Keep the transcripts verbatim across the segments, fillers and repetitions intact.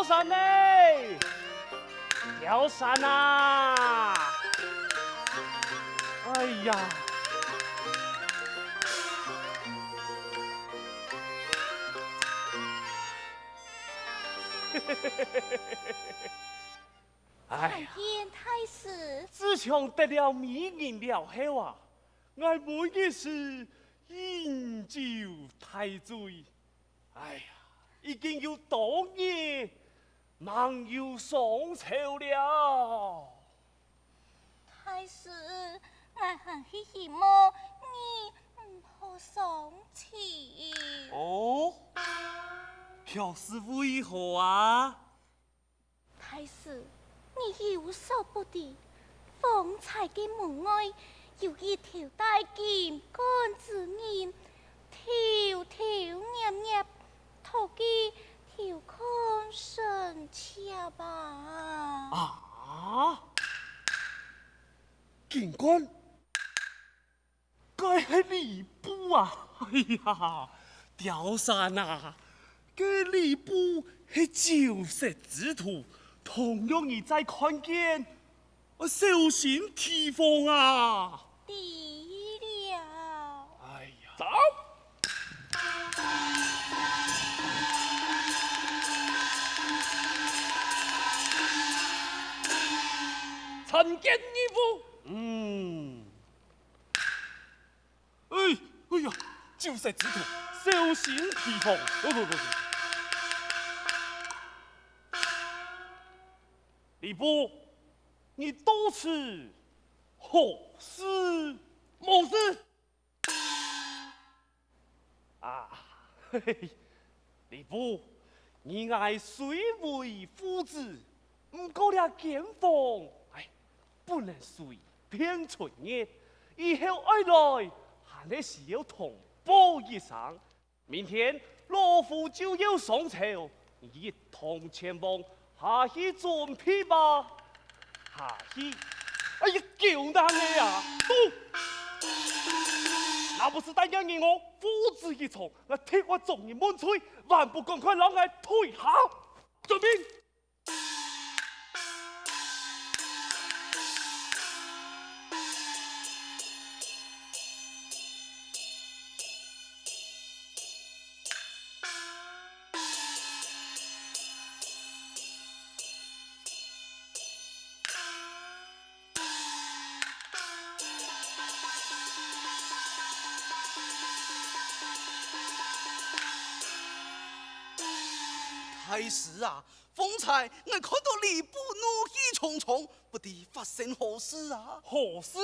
山呢？貂山啊！哎呀！哎呀！参见太师。自從得了美人了後啊，𠊎每日係飲酒大醉。 哎呀，已經有多日吂有上朝了。太師，𠊎還係希望你毋好上朝。哦，表示為何啊？ 太師，你有所不知，方才个門外有一頭戴金冠之人，偷偷捏捏，討佢偷看臣妾啊！啊？金冠？ 該係呂布啊！哎呀，貂山啊，該呂布係酒色之徒，倘若你再看見，愛小心提防啊！知了。哎呀，走！參見義父。嗯。 哎，哎呀，酒色之徒，小心提防！不，不，不，不。呂布，你到此何事？無事。啊，嘿嘿，呂布，你𠊎雖為父子，毋過這間房，哎， 不能隨便出入，以後愛來，還係需要通報一聲。明天老夫就要上朝，你一同前往，下去準備吧。下去？哎呀，狗男仔啊！走！若不係大人哦，父子一場，𠊎踢壞眾人門揤，還不趕快摎𠊎退下！遵命！ 太師啊， 方才𠊎看到呂布怒氣沖沖，不知發生何事啊？何事？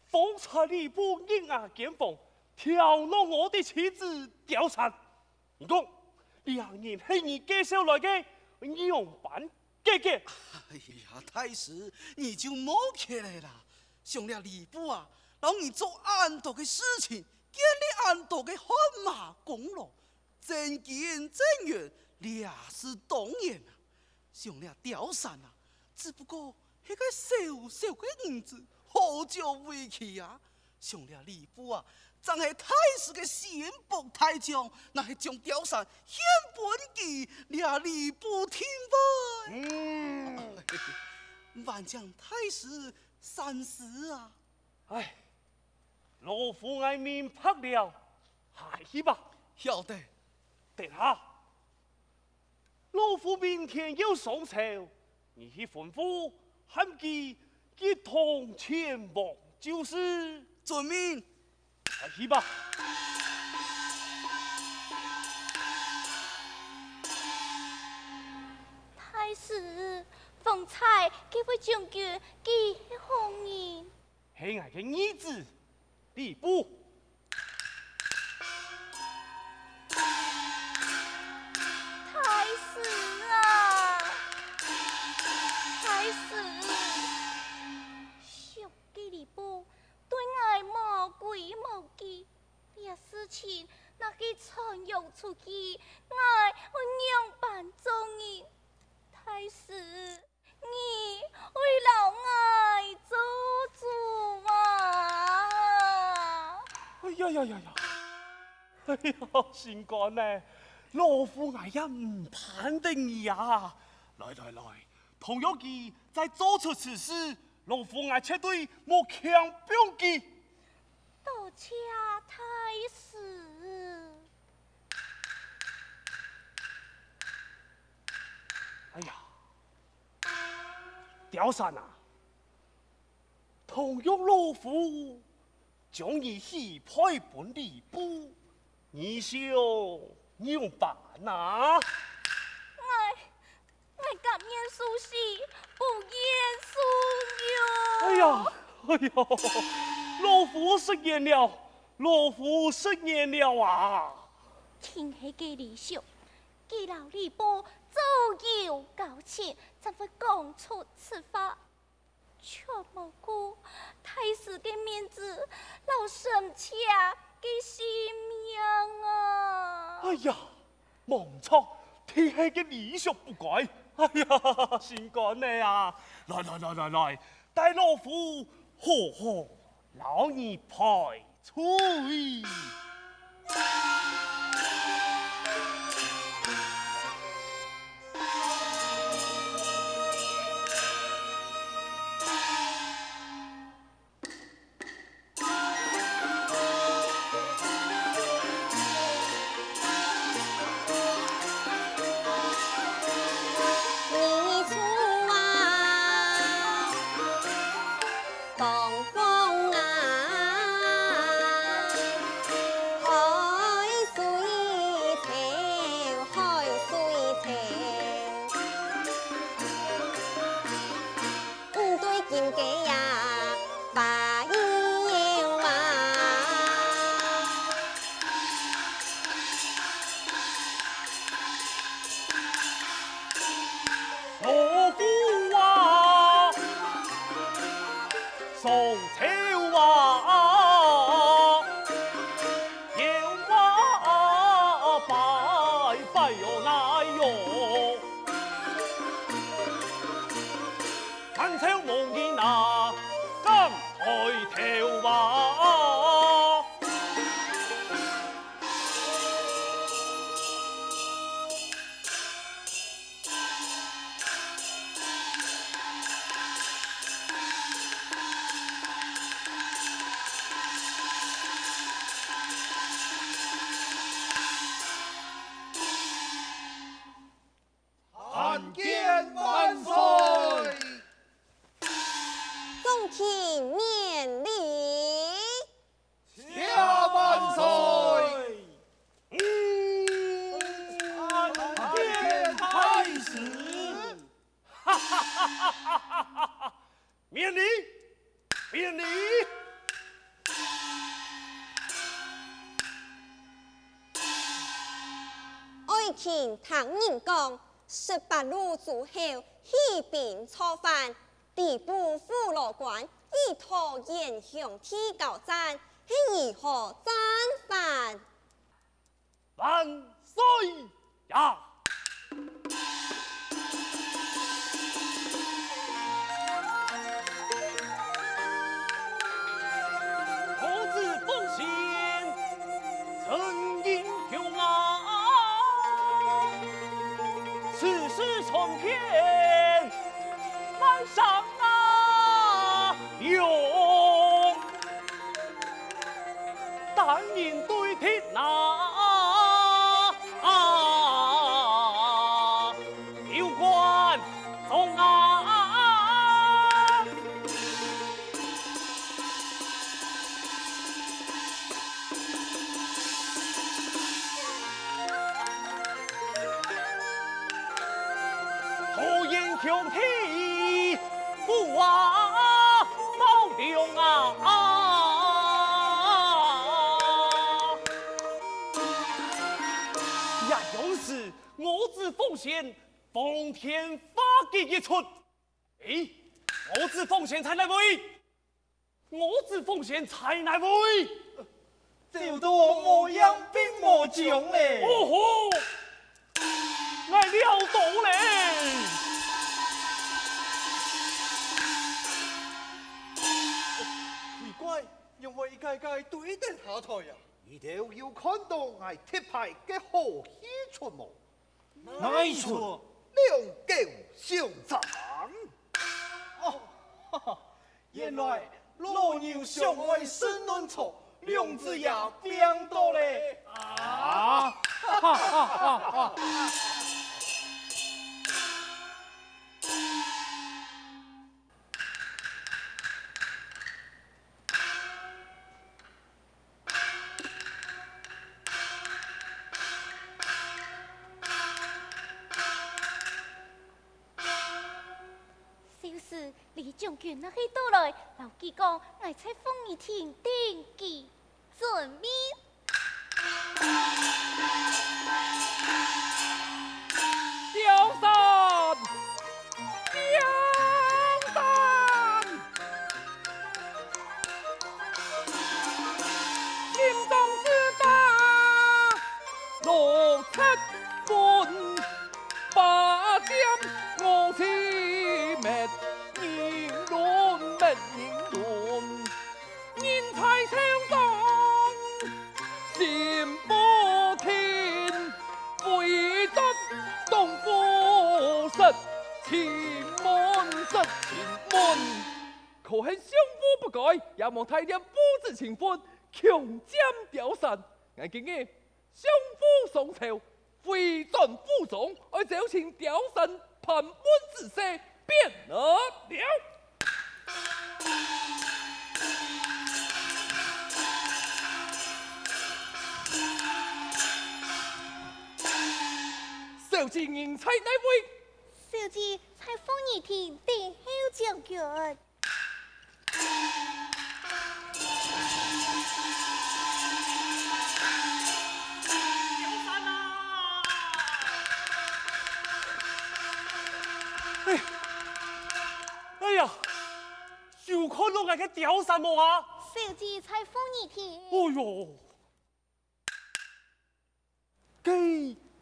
方才呂布入吾間房，挑弄我的妻子貂蟬。你講，這人係你介紹來个，仰般解決？哎呀，太師，你就莫客氣啦。想這呂布啊，摎你做恁多个事情，建立恁多个汗馬功勞， 真金真銀，這係當然啊。想這貂蟬啊，只不過係個小小个女子，好足委屈啊。想這呂布啊，正係太師个心腹大將，若係將貂蟬獻分佢，這呂布定會……嗯。還請太師三思啊。唉， 老夫𠊎明白了，下去吧。曉得。等下，老夫明天要上朝，你去吩咐，喊佢一同前往就是。遵命。下去吧。太師，方才該位將軍佢係何人？ 係𠊎个義子，呂布。太師啊，太師，想該呂布對𠊎無規無矩，這事情若係傳揚出去，𠊎愛仰般做人？太師， 你愛摎𠊎做主啊！哎呀呀呀呀！哎呀，心肝呢！老夫𠊎也毋盼得你啊！來來來，倘若佢再做出此事，老夫𠊎絕對無輕放佢。多謝大士。哎呀，刁山啊！ 倘若老夫將你許配分呂布，你想仰般啊？𠊎，𠊎甘願受死，不願受辱。哎呀，哎呀，老夫失言了，老夫失言了啊！定係該李肅，佢摎呂布早有交情，正會講出此話。 卻無顧大士个面子摎臣妾个性命啊！哎呀，無錯，定係該李肅不該！哎呀，心肝仔啊！來來來來來，待老夫好好摎你賠 罪。参见万岁！众卿免礼。 谢万岁！嗯，参见太师！哈哈哈哈哈哈！免礼，免礼！爱卿听人讲，十八路诸侯起兵造反， 吕布、虎牢关一道沿兄弟交战，係如何戰法？万岁呀！我子奉先 真英雄啊，此时传遍万山啊，雄胆人对敌哪，有关中啊。 好英雄弟，父啊，保重啊！呀，勇士，我子奉先，方天画戟一出。诶，我子奉先在哪位？ 我子奉先在哪位？走到無影並無蹤咧。哦吼，𠊎料到咧。奇怪，仰會一個個對等下台啊？你兜有看到𠊎特派个好戲齣無？哪一齣？兩狗相爭。哦，哈哈，原來老牛想愛食嫩草，兩子爺病倒咧。啊！哈哈哈哈！ 就是李將軍若係到來，摎佢講，𠊎在鳳儀亭等佢。 遵命。貂蟬，貂蟬，心中之大，老七分，八点我是滅，人伦滅人伦。 人在朝中心不定，為戰東吳失秦門，失秦門。可恨相父不該，也莫大念父子情分，強占貂蟬。𠊎今日 相父上朝，回轉府中，愛招請貂蟬盤問仔細，便了了。小姐人在哪位？小姐在鳳儀亭等候將軍。 哎，哎呀，有看到𠊎个貂蟬無啊？小姐在鳳儀亭。哦喲， 該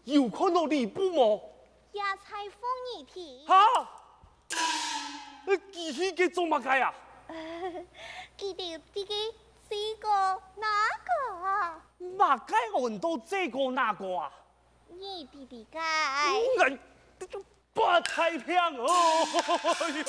有看到呂布無？也在鳳儀亭。哈？呃，佢去該做麼个啊？佢兜在該細講哪講啊？麼个安到細講哪講啊？你知毋知該？嗯，哎，這个八太平哦！哎喲。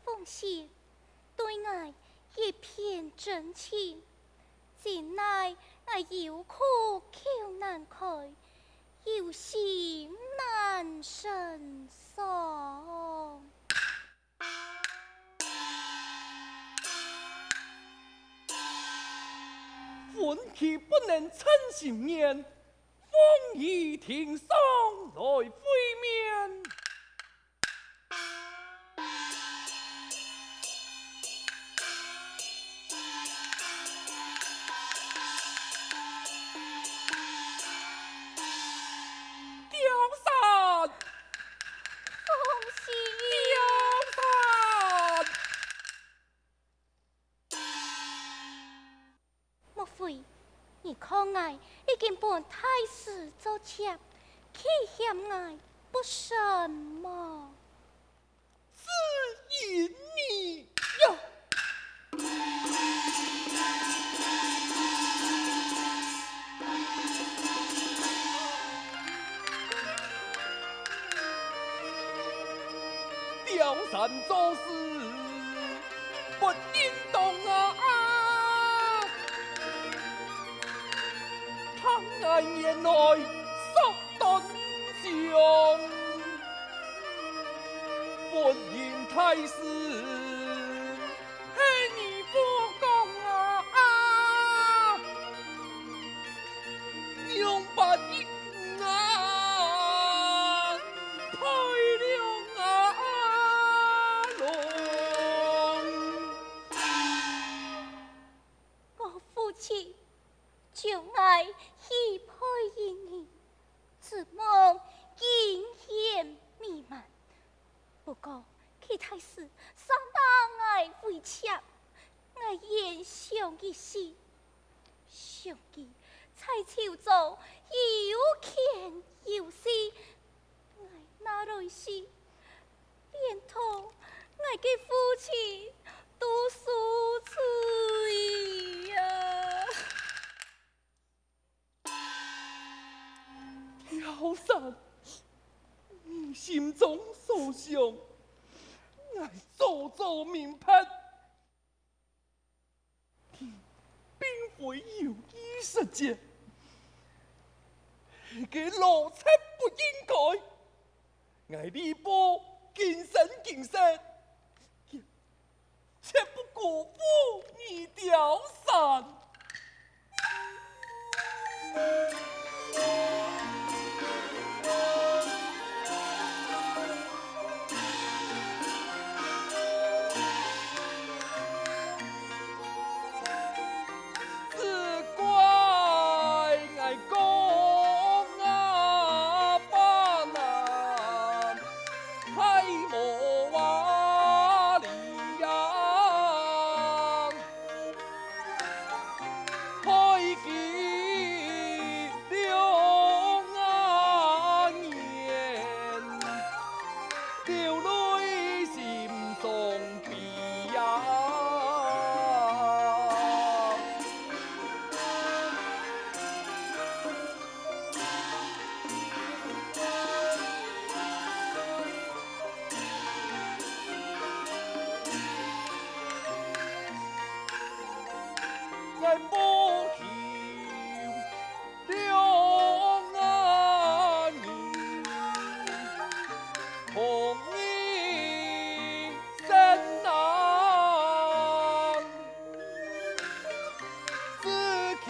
放心，對𠊎一片真情，真乃𠊎有苦口難開， 有心難承受。分期不能稱心願，鳳儀亭上來會面。 貂蟬！鳳喜！貂蟬！莫非你看𠊎已經分太師捉賊，棄嫌𠊎不成麼？ 只因你呀！三做四，不應當啊！聽𠊎言來說短長，不應大事， 係你不講啊！啊！兩百一啊！賠了啊！龍！我父親將𠊎許配於你，指望金錢美滿。 不過，佢大事傷到𠊎胃腸，𠊎現想一時，想佢在朝中有權有勢，𠊎拿來時，連同𠊎个父親都輸出去啊！ 刁山，你心中所想，𠊎早早明白。你並非有意失節，係該老賊不應該。𠊎呂布今生今世， 絕不辜負你刁山。只怪𠊎講啊，把那 大無話理啊，害佢兩啊年，流淚心傷悲啊。 𠊎無求兩啊人，同你生啊！ 只求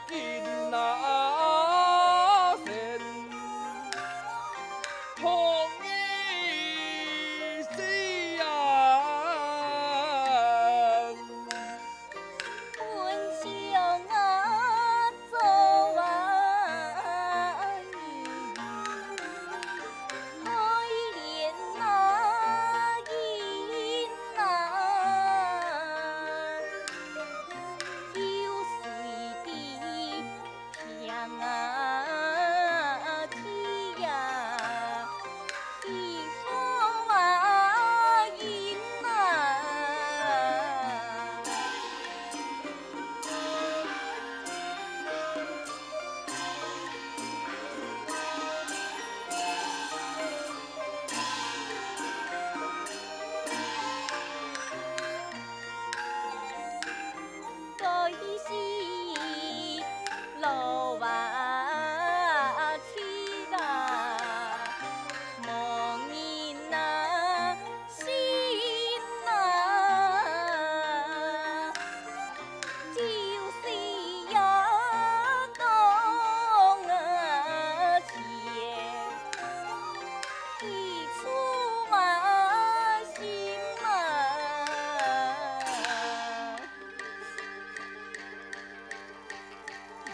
今那生，同你死啊！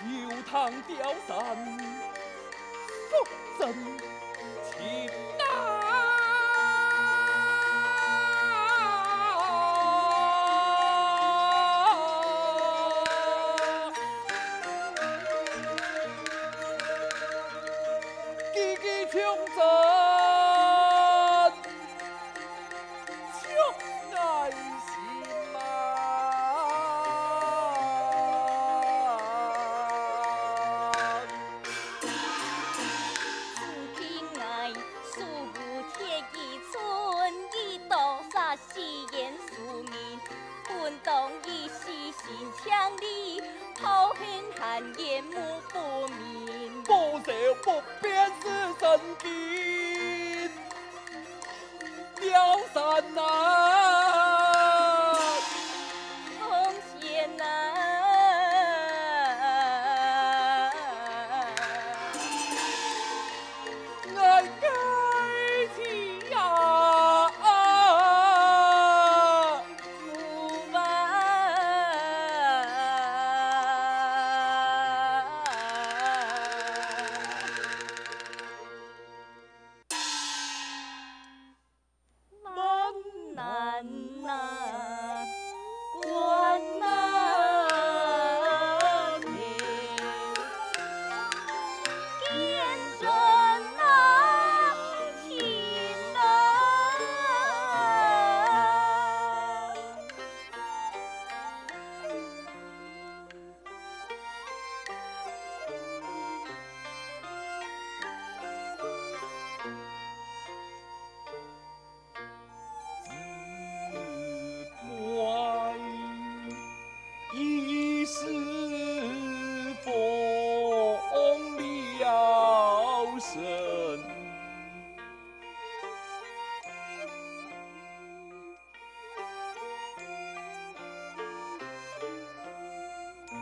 又聽刁山，腹真情啊！句句情真 像愛心啊！好汉寒煙霧不明，不愁不便是真經。 貂蟬啊，鳳仙啊，𠊎該去呀！ 萬難啊，關難啊，見尊啊，親啊。 只怪一世风流神，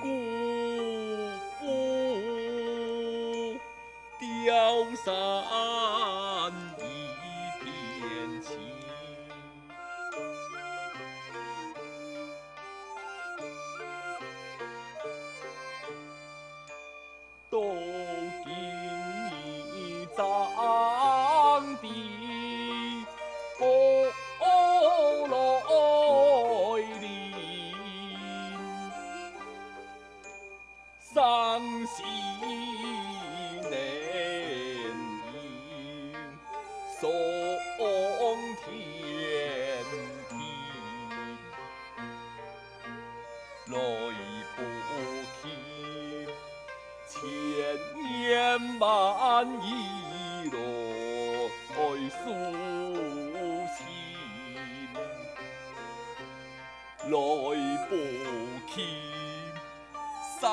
辜负貂山一片情。 到今日正知古来人，伤心难抑送天庭。 来不及，千言万语来诉情。来不及，三